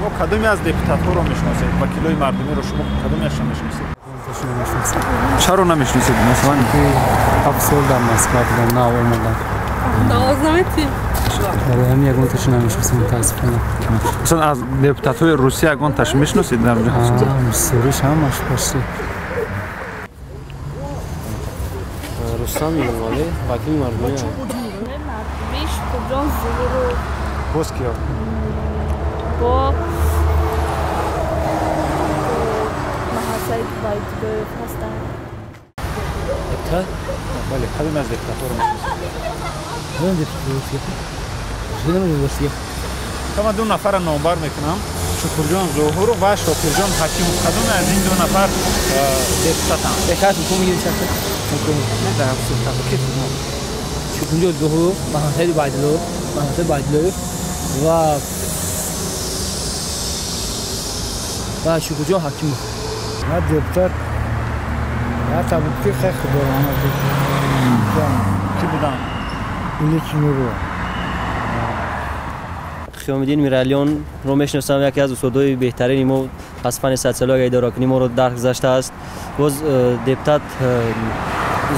Шумо кадоме аз депутатҳоро мешиносед? Вакилои мардумиро шумо кадомеашро мешиносед? Чаро намешиносед? Масалан, 7 сол дар Москва будам, нав омадам. Барои ҳамин ягонташо намешиносам, мутаассифона. Масалан, аз депутатҳои Русия ягонташ мешиносед дар онҷо? Бисёриш ҳамаш почти. Рустам Эмомалӣ, вакили мардумӣ. Мардумӣ Шукурҷон Зуҳуров. Боз киё? Бо Маҳасаид Убайдуллоев ҳастанд. Депутат? Бале, кадоме аз депутатҳоро мешиносед? Ман ду нафарро номбар мекунам: Шукурҷон Зуҳуров ва Шокирҷон Ҳакимов. Кадоме аз ин ду нафар депутатанд? Шукурҷон Зуҳуров, Маҳасаид Убайдуллоев, Маҳасаид Убайдуллоев ва Шукурҷон Ҳакимов. Ман депутат ҳатто буд ки хеле худо раҳмат кунад. Кӣ буданд? Илич Нуров. Қиёмиддин Миралиёнро мешиносам, яке аз устодои беҳтарини мо аз фанни социология идоракунӣ моро дарс гузаштааст. Боз депутат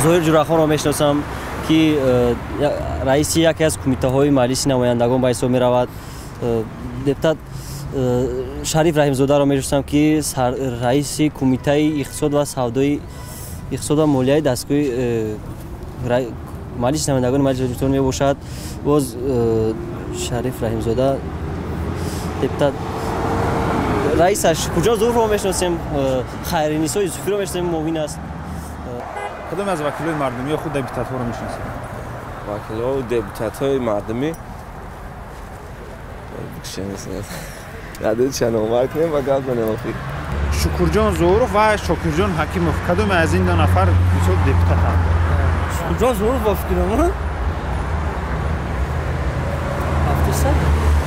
Зоҳир Ҷурахонро мешиносам, ки раиси яке аз кумитаҳои маҷлиси намояндагон ба ҳисоб меравад. Депутат Шариф Раҳимзодаро мешиносам, ки раиси кумитаи иқтисод ва савдои иқтисод ва молияи дастгоҳи маҷлиси намояндагони маҷлиси Тоҷикистон мебошад. Боз Шариф Раҳимзода депутат раисаш Шукурҷон Зуҳуровро мешиносем, Хайринисо Юсуфиро мешиносем, муовин аст. Кадоме аз вакилои мардумӣ ё худ депутатҳоро мешиносед? Вакилҳо, депутатҳои мардумӣ номбар кунем ва гап занем охир. Шукурҷон Зуҳуров ва Шокирҷон Ҳакимов, кадоме аз ин ду нафар мисол депутатанд? Шукурҷон Зуҳуров ба фикрам.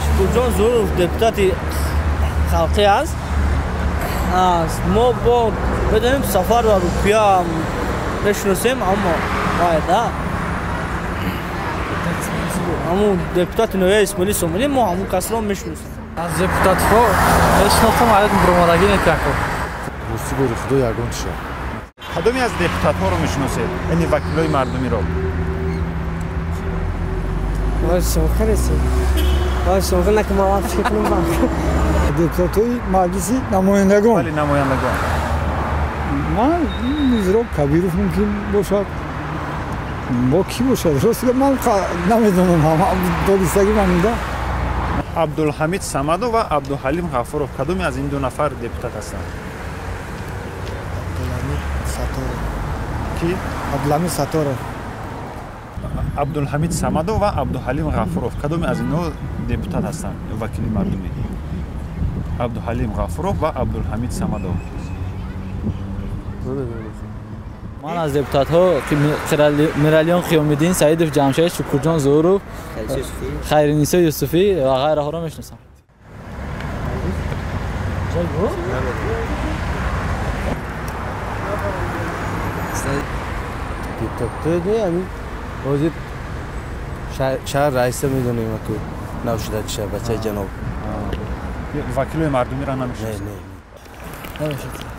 Шукурҷон Зуҳуров депутати халқӣ аст. Мо бо медонем Сафар ва Рӯқия мешиносем, аммо да ҳамун депутати ноҳияи Исмоили Сомонӣ мо ҳамун касро мешиносем. Аз депутатҳо мешиносам, аёт буромадагӣ нетяко. Рости гори худо ягонташа. Кадоме аз депутатҳоро мешиносед? Яъне вакилои мардумиро? Депутатҳои маҷлиси намояндагон. Бале, намояндагон. Ман Мизроб Кабиров мумкин бошад. Бо кӣ бошад? Рост ман намедонам, донистагӣ ман да. Абдулҳамид Самадов ва Абдуҳалим Ғафуров, кадоме аз ин ду нафар депутат ҳастанд? Абдулҳамид Сатторов. Кӣ? Абдулҳамид Сатторов. Абдулҳамид Самадов ва Абдуҳалим Ғафуров, кадоме аз инҳо депутат ҳастанд, вакили мардумӣ? Абдуҳалим Ғафуров ва Абдулҳамид Самадов. Ман аз депутатҳо Миралиён Қиёмиддин, Саидов Ҷамшед, Шукурҷон Зуҳуров, Хайринисо Юсуфӣ ва ғайраҳоро мешиносам. Депутатҳо ҳозир шаҳр раиса медонем, ку нав шуда киша бачаи ҷаноб. Вакилои мардумиро намешиносед? Намешиносам.